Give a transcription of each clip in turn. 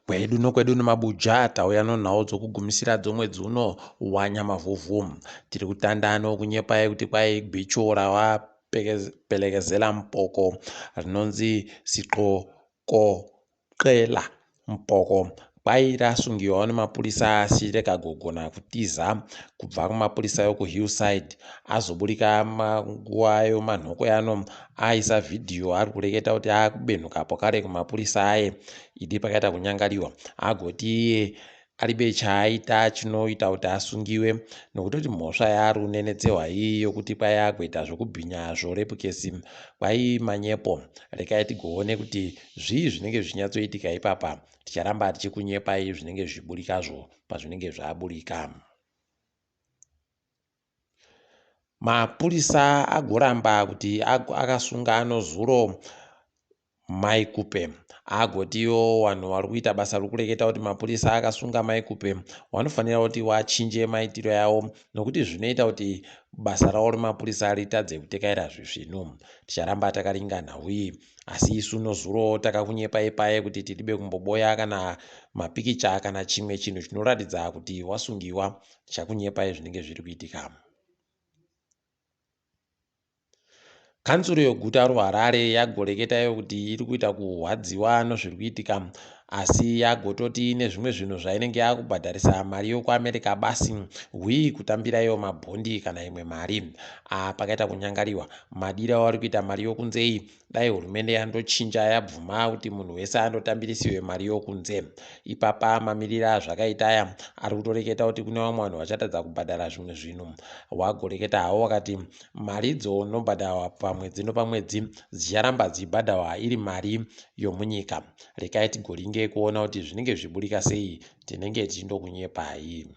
Kwedu nokwedu nemabuja tauya nonhau dzokugumisira dzomwedzi uno waNyamavhuvhu. Tiri kutanda nokunyepai kuti kwai gwicho rawapelekezela mpoko rinonzi Siqokoqela Mpoko kwai rasungiwawo nemapurisa asi rekagogona kutiza kubva kumapurisa ekuHillside. Azoburika manguva yomanhoko ano aisa vhidhiyo ari kureketa kuti akubenhuka pokare kumapurisa aye idi pakaita kunyangariwa agoti iye aribe chaaita chinoita kuti asungiwe nokutoti mhosva yaari kunenedzewa iyi yokuti kwai agoita zvokubhinya zvorepukesi kwai manyepo. Rekai tigoone kuti zvii zvinenge zvichinyatsoitika ipapa. Ticharamba tichikunyepai zvinenge zvichiburikazvo pazvinenge zvaburika. Mapurisa agoramba kuti akasunga nozuro Mai Kupe. Agotiwo vanhu vari kuita basa rokureketa kuti mapurisa akasunga Mai Kupe vanofanira kuti vachinje maitiro yavo nokuti zvinoita kuti basa ravo remapurisa ritadze kutekaira zvisvinu. Ticharamba takaringa nhau iyi. Asi isu nozuro takakunyepai paye kuti tiribe kumboboya kana mapikicha kana chimwe chinhu chinoratidza kuti wasungiwa. Tichakunyepai zvinenge zviri kuitika. Kanzuru yeguta roHarare yagoreketa iyo kuti iri kuita kurwadziwa nezviri kuitika asi yagototi ine zvimwe zvinhu zvainenge yakubhadharisa mari yokuAmerica basi hwii kutambira iyo mabhondi kana imwe mari. Ah, pakaita kunyangariwa madiro avari kuita mari yokunze iyi. Dai hurumende yandochinja yabvuma kuti munhu wese andotambirisiwe mari yokunze. Ipapa mamiriro azvakaita aya ari kutoreketa kuti kune vamwe vanhu vachatadza kubhadhara zvimwe zvinhu. Wagoreketa hawo wakati mari dzonobhadharwa pamwedzi nopamwedzi dzicharamba dzichibhadharwa iri mari yomunyika. Rekai tigoringe kuona kuti zvinenge zvichiburika sei tinenge tichindokunyepai.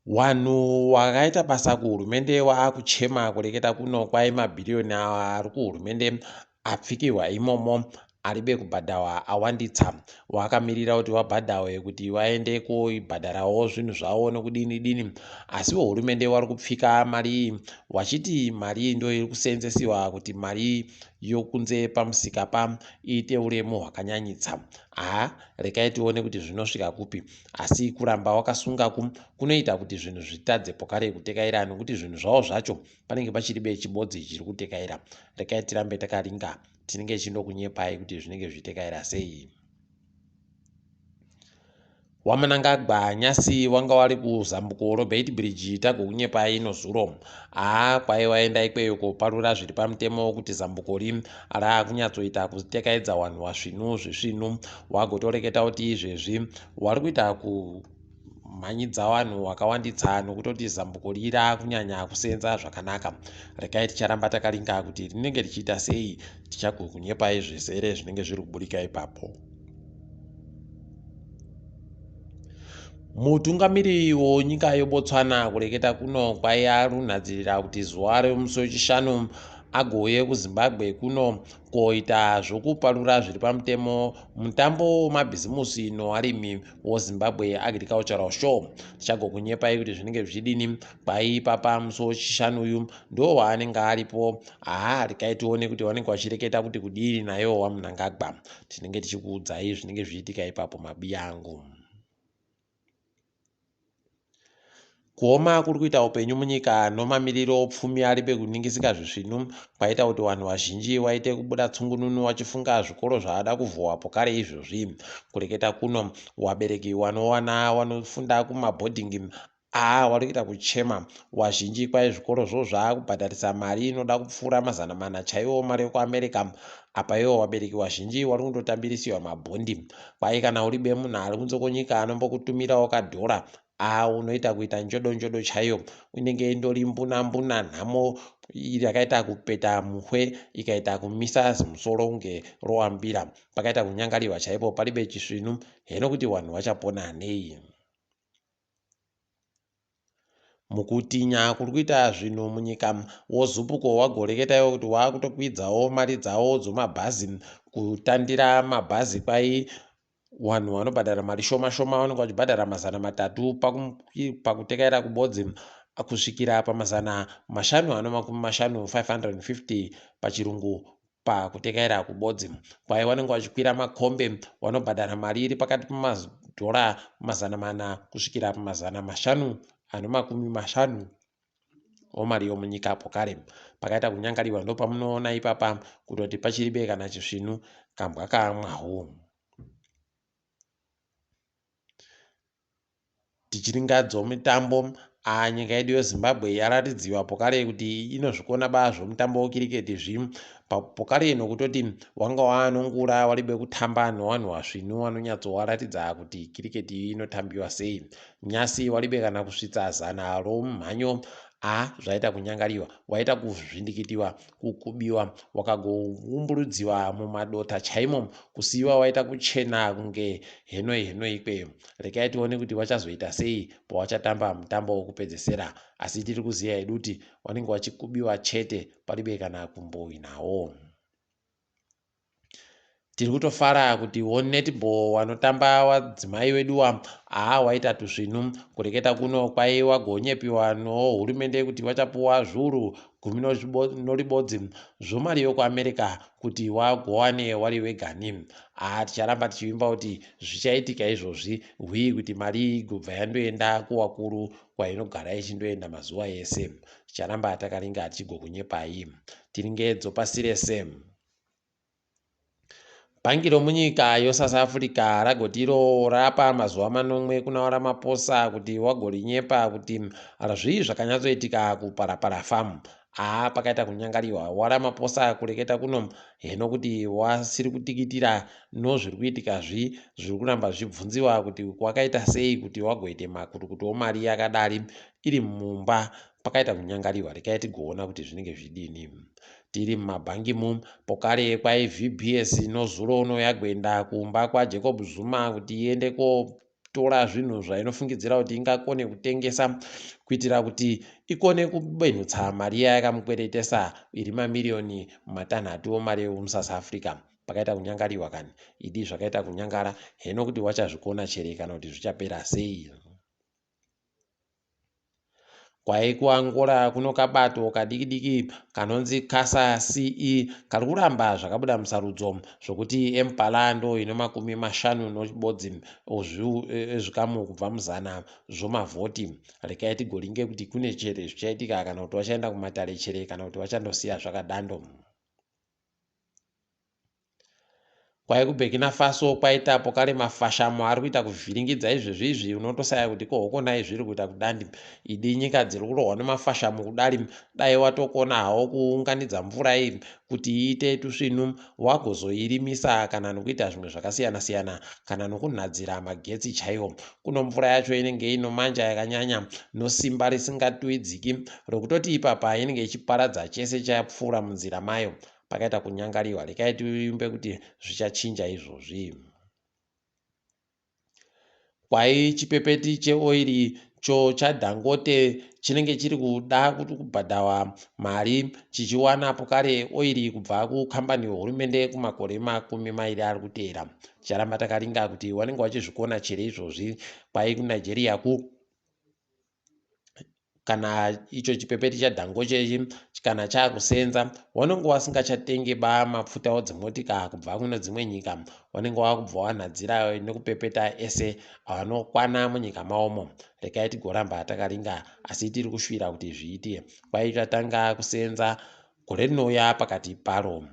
Wanhu wakaita basa kuhurumende waakuchema kureketa kuno kwai mabhiriyoni ari kuhurumende apfikirwa imomo aribe kubhadhawa awanditsa wakamirira kuti wabhadhawe kuti waende koibhadharawo zvinhu zvavo nokudini dini asi hurumende wari kupfika mari iyi wachiti mari iyi ndo iri kuseenzesiwa kuti mari yokunze pamusika pa iite uremu hwakanyanyitsa haa rekai tione kuti zvinosvika kupi Asi kuramba wakasunga ku kunoita kuti zvinhu zvitadze pokare kutekaira nokuti zvinhu zvavo zvacho panenge pachiri be chibodzi chiri kutekaira. Rekai tirambe takaringa tinenge tichindokunyepai kuti zvinenge zvichitekaira sei. WaMnangagwa nyasi wanga wari kuzambuko roBeitbridge tagokunyepai nozuro. Haa kwai waenda ikweyo koparura zviri pamutemo kuti zambuko ri raakunyatsoita kutekaidza wanhu wasvinu zvisvinu wagotoreketa kuti izvezvi wari kuita kumhanyidza vanhu wakawanditsa nokutoti zambuko ri raakunyanya kusenza zvakanaka. Rekai ticharamba takaringa kuti rinenge richiita sei tichagokunyepai zvizere zvinenge zviri kuburika ipapo. Mutungamiri wenyika yeBotswana kureketa kuno kwaiarunhadzirira kuti zuva remusi weChishanu agouye kuZimbabwe kuno koita zvokuparura zviri pamutemo mutambo wemabhizimusi nowarimi woZimbabwe Agricultural Show. Tichagokunyepai kuti zvinenge zvichidini kwai ipapa musi weChishanu uyu ndo waanenge aripo. Haa rekai tione kuti vanenge vachireketa kuti kudini nayo waMnangagwa. Tinenge tichikuudzai zvinenge zvichiitika ipapo mabiyangu. Kuoma kuri kuita upenyu munyika nomamiriro opfumi ari pekuningisika zvisvinu kwaita kuti vanhu vazhinji vaite kubuda tsungununu vachifunga zvikoro zvaada kuvhowa pokare izvozvi. Kureketa kuno, vabereki vanowana vanofunda kumabhodhingi Haa warikuita kuchema wazhinji kwai zvikoro zvo zvaakubhadharisa mari inoda kupfuura 400 chaiwo mari yekuAmerica apa iwo wabereki wazhinji wari kundotambirisiwa mabhondi kwai kana uri be munhu ari kunze kwenyika anombokutumirawo kadhora aa unoita kuita njodo njodo chaiyo inenge indori mbuna mbuna nhamo yakaita kupeta muhwe ikaita kumisa zimusoro kunge rowambira pakaita kunyangariwa chaipo paribe chisvinu heno kuti wanhu wachapona nei. Mukutinya kuri kuita zvinhu munyika woZupco wagoreketa iwe kuti wakutokwidzawo mari dzawo dzomabhazi kutandira mabhazi kwai vanhu vanobhadhara mari shoma shoma vanenge vachibhadhara 300 pakutekaira kubodzi kusvikira pa550 550 pachirungu. Pakutekaira kubodzi kwai vanenge vachikwira makombe vanobhadhara mari iri pakati pemadhora 400 kusvikira pamazana 550 omari yomunyika. Pokare pakaita kunyangariwa ndopamunoona ipapa kutoti pachiribe kana chisvinu kambwa kamwahu. Tichiringadzo mitambo a nyika yedu yeZimbabwe yaratidziwa pokare kuti inozvikona ba zvomutambo wekiriketi zvi pokare nokutoti wanga waanongura waribe kutamba nowanhu wasvinu wanonyatsowaratidza kuti kiriketi inotambiwa sei. Nyasi waribe kana kusvitsa zana romumhanyo a zvaita kunyangariwa waita kuzvindikitiwa kukubiwa wakagoumburudziwa mumadota chaimo kusiiwa waita kuchena kunge henoi henoi ikweyo. Regai tione kuti wachazoita sei pawachatamba mutambo wokupedzesera asi tiri kuziva hedu kuti wanenge wachikubiwa chete paribe kana kumbowinawo. Tiri kutofara kuti wo netball wanotamba wadzimai wedu wa haa waita tusvinu kureketa kuno kwai wagonyepiwa nohurumende kuti wachapuwa zviuru gumi noribodzi zvomari yokuAmerica kuti wagowane wari wegani. Haa ticharamba tichivimba kuti zvichaitika izvozvi hwii kuti mari iyi igobva yandoenda kuwakuru kwainogara ichindoenda mazuva ese. Ticharamba takaringa tichigokunyepai. Tiringedzo pasi rese. Bhangi romunyika yoSouth Africa ragoti iro rapa mazuva manomwe kuna vaRamaphosa kuti wagorinyepa kuti zvii zvakanyatsoitika kuParapara Farm. Haa pakaita kunyangariwa waRamaphosa kureketa kuno heno kuti wasiri kutikitira nozviri kuitika zvi zviri kuramba zvichibvunziwa kuti wakaita sei kuti wagoite makutukutu omari yakadari iri mumba. Pakaita kunyangariwa rekai tigoona kuti zvinenge zvidini. Tiri mumabhangi mu pokare kwai VBS nozuro uno yagoenda kumba kwaJacob Zuma kuti iende kotora zvinhu zvainofungidzira kuti ingakone kutengesa kuitira kuti ikone kubenhutsa mari iya yakamukweretesa iri mamiriyoni 6 omari yemuSouth Africa. Pakaita kunyangariwa kani idi zvakaita kunyangara heno kuti wachazvikona chere kana kuti zvichapera sei. Kwai kuAngola kuno kabato kadikidiki kanonzi Casa CE kari kuramba zvakabuda musarudzo zvokuti Empala ndo ine 51 ezvikamu kubva muzana zvomavhoti. Rekai tigoringe kuti kune chere zvichaitika kana kuti vachaenda kumatare chere kana kuti vachandosiya zvakadando. Kwai kuBurkina Faso kwaita pokare mafashamo ari kuita kuvhiringidza izvezvi izvi unotosaya kuti ko hokonai zviri kuita kudandi idi nyika dziri kurohwa nemafashamo kudari dai watokona hawo kuunganidza mvura iyi kuti iite tusvinu wagozoirimisa kana nokuita zvimwe zvakasiyana siyana kana nokunhadzira magetsi chaiwo kuno mvura yacho inenge inomanja yakanyanya nosimba risingatuidziki rokutoti ipapa inenge ichiparadza chese chapfuura munzira mayo. Pakaita kunyangariwa rekai tiimbe kuti zvichachinja izvozvi. Kwai chipepeti cheoiri cho chaDangote chinenge chiri kuda kuti kubhadhawa mari chichiwana pokare oiri kubva kukambani yehurumende kumakore 20 ari kuteera. Ticharamba takaringa kuti wanenge wachizvikona chere izvozvi. Kwai kuNigeria ku kana icho chipepeti chaDangote ichi kana chakusenza wanenge wasingachatengi ba mafuta odzimotika kubva kune dzimwe nyika wanenge wakubva wanhadzira nekupepeta ese anokwana munyika maomo. Rekai tigoramba takaringa asi tiri kushuvira kuti zviite. Kwai chatanga kusenza gore rinouya pakati paro.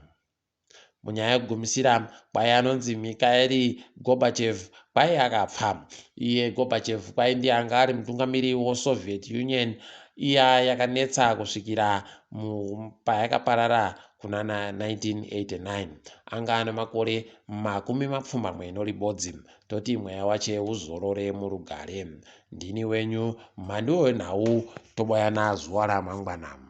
Munyaya yekugumisira, kwai anonzi Mikhail Gorbachev kwai akapfa. Iye Gorbachev kwai ndiye anga ari mutungamiri weSoviet Union iya yakanetsa kusvikira payakaparara kuna 1989. Anga ane makore 81. Toti mweya wache uzorore murugare. Ndini wenyu mhandu wenhau toboyana zuva ramangwana.